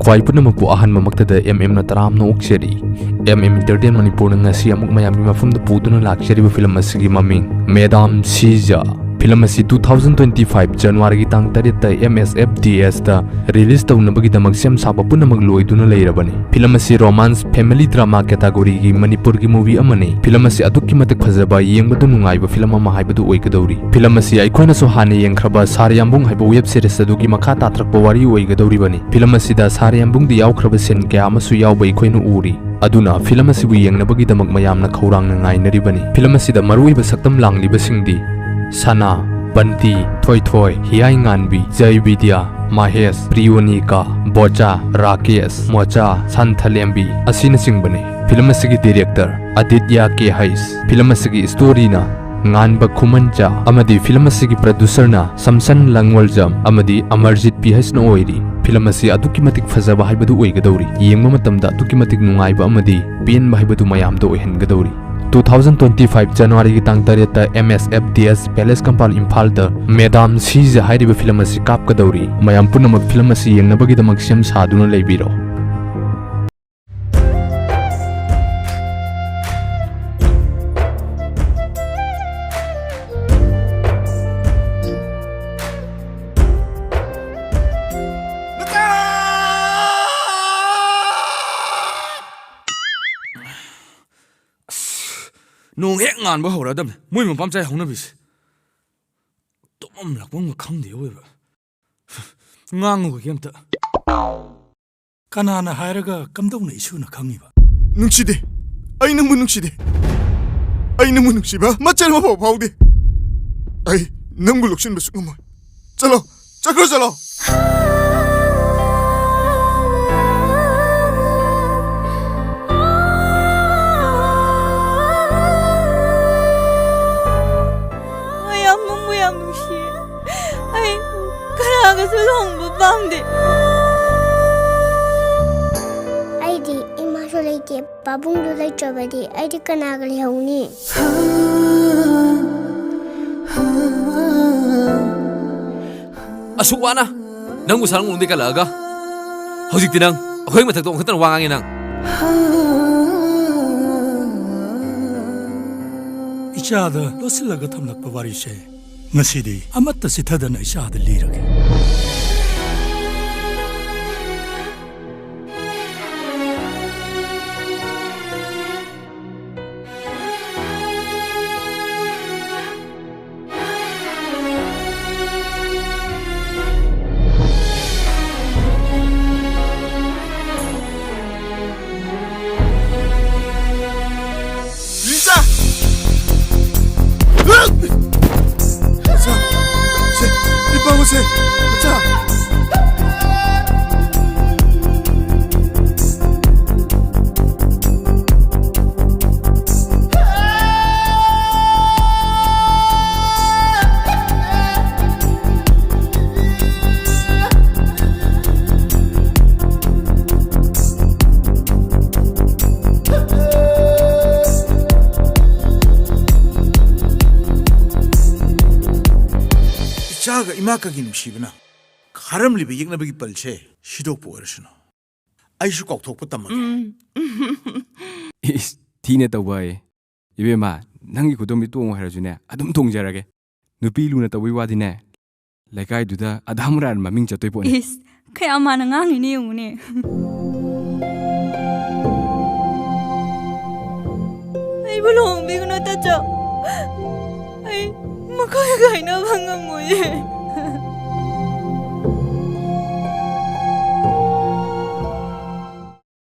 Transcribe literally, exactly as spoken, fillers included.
ꯈ꯭ꯋꯥꯏ ꯄꯨꯝꯅꯃꯛꯄꯨ ꯑꯍꯥꯟꯕꯃꯛꯇꯗ M M ꯅ ꯇꯔꯥꯝꯅ ꯑꯣꯛꯆꯔꯤ꯫ M M Entertainment ꯃꯅꯤꯄꯨꯔꯅ ꯉꯁꯤ ꯑꯃꯨꯛ ꯃꯌꯥꯝꯒꯤ ꯃꯐꯝꯗ ꯄꯨꯗꯨꯅ ꯂꯥꯛꯆꯔꯤꯕ ꯐꯤꯂꯝ ꯑꯁꯤꯒꯤ ꯃꯃꯤꯡ ꯃꯦꯗꯥꯝ ꯁꯤꯖ꯫ ꯐꯤꯂꯝ ꯑꯁꯤ two thousand twenty five January ꯒꯤ ꯇꯥꯡ ꯇꯔꯦꯠꯇ M S F D S ꯇ release ꯇꯧꯅꯕꯒꯤꯗꯃꯛ ꯁꯦꯝ ꯁꯥꯕ ꯄꯨꯝꯅꯃꯛ ꯂꯣꯏꯗꯨꯅ ꯂꯩꯔꯕꯅꯤ꯫ ꯐꯤꯂꯝ ꯑꯁꯤ romance family drama category ꯒꯤ ꯃꯅꯤꯄꯨꯔꯒꯤ movie ꯑꯃꯅꯤ꯫ ꯐꯤꯂꯝ ꯑꯁꯤ ꯑꯗꯨꯛꯀꯤ ꯃꯇꯤꯛ ꯐꯖꯕ, ꯌꯦꯡꯕꯗ ꯅꯨꯡꯉꯥꯏꯕ ꯐꯤꯂꯝ ꯑꯃ ꯍꯥꯏꯕꯗꯨ ꯑꯣꯏꯒꯗꯧꯔꯤ꯫ ꯐꯤꯂꯝ ꯑꯁꯤ ꯑꯩꯈꯣꯏꯅꯁꯨ ꯍꯥꯟꯅ ꯌꯦꯡꯈ꯭ꯔꯕ ꯁꯥꯔ ꯌꯥꯝꯕꯨꯡ ꯍꯥꯏꯕ web series ꯑꯗꯨꯒꯤ ꯃꯈꯥ ꯇꯥꯊꯔꯛꯄ ꯋꯥꯔꯤ ꯑꯣꯏꯒꯗꯧꯔꯤꯕꯅꯤ꯫ ꯐꯤꯂꯝ ꯑꯁꯤꯗ ꯁꯥꯔ ꯌꯥꯝꯕꯨꯡꯗ ꯌꯥꯎꯈ꯭ꯔꯕ scene ꯀꯌꯥ ꯑꯃꯁꯨ ꯌꯥꯎꯕ ꯑꯩꯈꯣꯏꯅ ꯎꯔꯤ꯫ ꯑꯗꯨꯅ ꯐꯤꯂꯝ ꯑꯁꯤꯕꯨ ꯌꯦꯡꯅꯕꯒꯤꯗꯃꯛ ꯃꯌꯥꯝꯅ ꯈꯧꯔꯥꯡꯅ ꯉꯥꯏꯅꯔꯤꯕꯅꯤ꯫ ꯐꯤꯂꯝ ꯑꯁꯤꯗ ꯃꯔꯨꯑꯣꯏꯕ ꯁꯛꯇꯝ ꯂꯥꯡꯂꯤꯕꯁꯤꯡꯗꯤ ꯁꯅꯥ, ꯕꯟꯇꯤ, ꯊꯣꯏꯊꯣꯏ, ꯍꯤꯌꯥꯏꯉꯥꯟꯕꯤ, ꯖꯩꯕꯤꯗ꯭ꯌꯥ, ꯃꯍꯦꯁ, ꯄ꯭ꯔꯤꯌꯣꯅꯤꯀꯥ, ꯕꯣꯆꯥ, ꯔꯥꯀꯦꯁ, ꯃꯣꯆꯥ, ꯁꯟꯊꯂꯦꯝꯕꯤ ꯑꯁꯤꯅꯆꯤꯡꯕꯅꯤ꯫ ꯐꯤꯂꯝ ꯑꯁꯤꯒꯤ director ꯑꯗꯤꯇ꯭ꯌ ꯀꯦ ꯍꯩꯁ꯫ ꯐꯤꯂꯝ ꯑꯁꯤꯒꯤ story ꯅ ꯉꯥꯟꯕ ꯈꯨꯃꯟꯆꯥ ꯑꯃꯗꯤ ꯐꯤꯂꯝ ꯑꯁꯤꯒꯤ producer ꯅ ꯁꯝꯁꯟ ꯂꯪꯋꯜꯖꯝ ꯑꯃꯗꯤ ꯑꯃꯔꯖꯤꯠ ꯄꯤ ꯍꯩꯁꯅ ꯑꯣꯏꯔꯤ꯫ ꯐꯤꯂꯝ ꯑꯁꯤ ꯑꯗꯨꯛꯀꯤ ꯃꯇꯤꯛ ꯐꯖꯕ ꯍꯥꯏꯕꯗꯨ ꯑꯣꯏꯒꯗꯧꯔꯤ꯫ ꯌꯦꯡꯕ ꯃꯇꯝꯗ ꯑꯗꯨꯛꯀꯤ ꯃꯇꯤꯛ ꯅꯨꯡꯉꯥꯏꯕ ꯑꯃꯗꯤ ꯄꯦꯟꯕ ꯍꯥꯏꯕꯗꯨ ꯃꯌꯥꯝꯗ ꯑꯣꯏꯍꯟꯒꯗꯧꯔꯤ꯫ Two thousand twenty five January ꯒꯤ ꯇꯥꯡ ꯇꯔꯦꯠꯇ M S F D S Palace Compound ꯏꯝꯐꯥꯜꯗ ꯃꯦꯗꯥꯝ ꯁꯤꯖ ꯍꯥꯏꯔꯤꯕ ꯐꯤꯂꯝ ꯑꯁꯤ ꯀꯥꯞꯀꯗꯧꯔꯤ꯫ ꯃꯌꯥꯝ ꯄꯨꯝꯅꯃꯛ ꯐꯤꯂꯝ ꯑꯁꯤ ꯌꯦꯡꯅꯕꯒꯤꯗꯃꯛ ꯁꯦꯝ ꯁꯥꯗꯨꯅ ꯂꯩꯕꯤꯔꯣ꯫ ꯑꯁ, ꯅꯣꯡ ꯍꯦꯛ ꯉꯥꯟꯕ ꯍꯧꯔꯛꯑꯗꯕꯅꯦ ꯃꯣꯏ ꯃꯄꯥ ꯃꯆꯥ ꯍꯧꯅꯕꯤꯁꯦ꯫ ꯇꯨꯝꯐꯝ ꯂꯥꯛꯐꯝꯒ ꯈꯪꯗꯦ ꯑꯣꯏꯕ꯫ ꯉꯥꯡꯉꯨꯈꯤꯒꯦ ꯑꯝꯇ꯫ ꯀꯅꯥꯅ ꯍꯥꯏꯔꯒ ꯀꯝꯗꯧꯅ ꯏꯁꯨꯅ ꯈꯪꯉꯤꯕ? ꯅꯨꯡꯁꯤꯗꯦ꯫ ꯑꯩ ꯅꯪꯕꯨ ꯅꯨꯡꯁꯤꯗꯦ꯫ ꯑꯩ ꯅꯪꯕꯨ ꯅꯨꯡꯁꯤꯕ ꯃꯆꯦꯠ ꯑꯃꯐꯥꯎ ꯐꯥꯎꯗꯦ꯫ ꯑꯩ ꯅꯪꯕꯨ ꯂꯧꯁꯤꯟꯕꯁꯨ ꯉꯝꯃꯣꯏ꯫ ꯆꯠꯂꯣ, ꯆꯠꯈ꯭ꯔꯣ, ꯆꯠꯂꯣ꯫ ꯌꯥꯝ ꯅꯨꯡꯕꯨ ꯌꯥꯝ ꯅꯨꯡꯁꯤꯌꯦ꯫ ꯑꯩ ꯀꯅꯥꯒꯁꯨ ꯂꯨꯍꯣꯡꯕ ꯄꯥꯝꯗꯦ꯫ ꯑꯩꯗꯤ ꯏꯃꯥꯁꯨ ꯂꯩꯇꯦ, ꯄꯥꯕꯨꯡꯁꯨ ꯂꯩꯇ꯭ꯔꯕꯗꯤ ꯑꯩꯗꯤ ꯀꯅꯥꯒ ꯂꯩꯍꯧꯅꯤ? ꯑꯁꯨꯛ ꯋꯥꯅ ꯅꯪꯕꯨ ꯁꯥꯔꯪ ꯃꯅꯨꯡꯗꯒꯤ ꯀꯜꯂꯛꯑꯒ ꯍꯧꯖꯤꯛꯇꯤ ꯅꯪ ꯑꯩꯈꯣꯏ ꯃꯊꯛꯇ ꯑꯣꯟꯈꯠꯇꯅ ꯋꯥ ꯉꯥꯡꯉꯤ ꯅꯪ꯫ ꯏꯆꯥꯗ ꯂꯣꯠꯁꯤꯜꯂꯒ ꯊꯝꯂꯛꯄ ꯋꯥꯔꯤꯁꯦ ꯉꯁꯤꯗꯤ ꯑꯃꯠꯇ ꯆꯤꯊꯗꯅ ꯏꯆꯥꯗ ꯂꯤꯔꯒꯦ꯫ ꯂꯤꯖꯥ! ꯁꯦ, ꯁꯦ, ꯏꯄꯥꯕꯨꯁꯦ, ꯃꯆꯥ! ꯏꯆꯥꯒ ꯏꯃꯥꯒꯒꯤ ꯅꯨꯡꯁꯤꯕꯅ ꯈꯥꯔꯝꯂꯤꯕ ꯌꯦꯛꯅꯕꯒꯤ ꯄꯜꯁꯦ ꯁꯤꯗꯣꯛꯄ ꯑꯣꯏꯔꯁꯅꯨ꯫ ꯑꯩꯁꯨ ꯀꯥꯎꯊꯣꯛꯄ ꯇꯝꯃꯒꯦ꯫ ꯎꯝ꯫ ꯏꯁ, ꯊꯤꯅ ꯇꯧꯕ ꯍꯥꯏꯌꯦ꯫ ꯏꯕꯦꯝꯃ, ꯅꯪꯒꯤ ꯈꯨꯗꯣꯝꯕꯤ ꯇꯣꯡꯉꯨ ꯍꯥꯏꯔꯁꯨꯅꯦ, ꯑꯗꯨꯝ ꯇꯣꯡꯖꯔꯒꯦ꯫ ꯅꯨꯄꯤ ꯂꯨꯅ ꯇꯧꯕꯩ ꯋꯥꯗꯤꯅꯦ, ꯂꯩꯀꯥꯏꯗꯨꯗ ꯑꯙꯥ ꯃꯣꯔꯥꯅ ꯃꯃꯤꯡ ꯆꯠꯇꯣꯏ ꯄꯣꯠꯅꯤ꯫ ꯏꯁ, ꯀꯌꯥ ꯃꯥꯅ ꯉꯥꯡꯉꯤꯅꯦ ꯌꯦꯡꯉꯨꯅꯦ꯫ ꯑꯩꯕꯨ ꯂꯨꯍꯣꯡꯕꯤꯒꯅꯨ, ꯇꯥꯆꯧ꯫ ꯑꯩ ꯃꯈꯣꯏꯒ ꯀꯥꯏꯅꯕ ꯉꯝꯃꯣꯏꯌꯦ꯫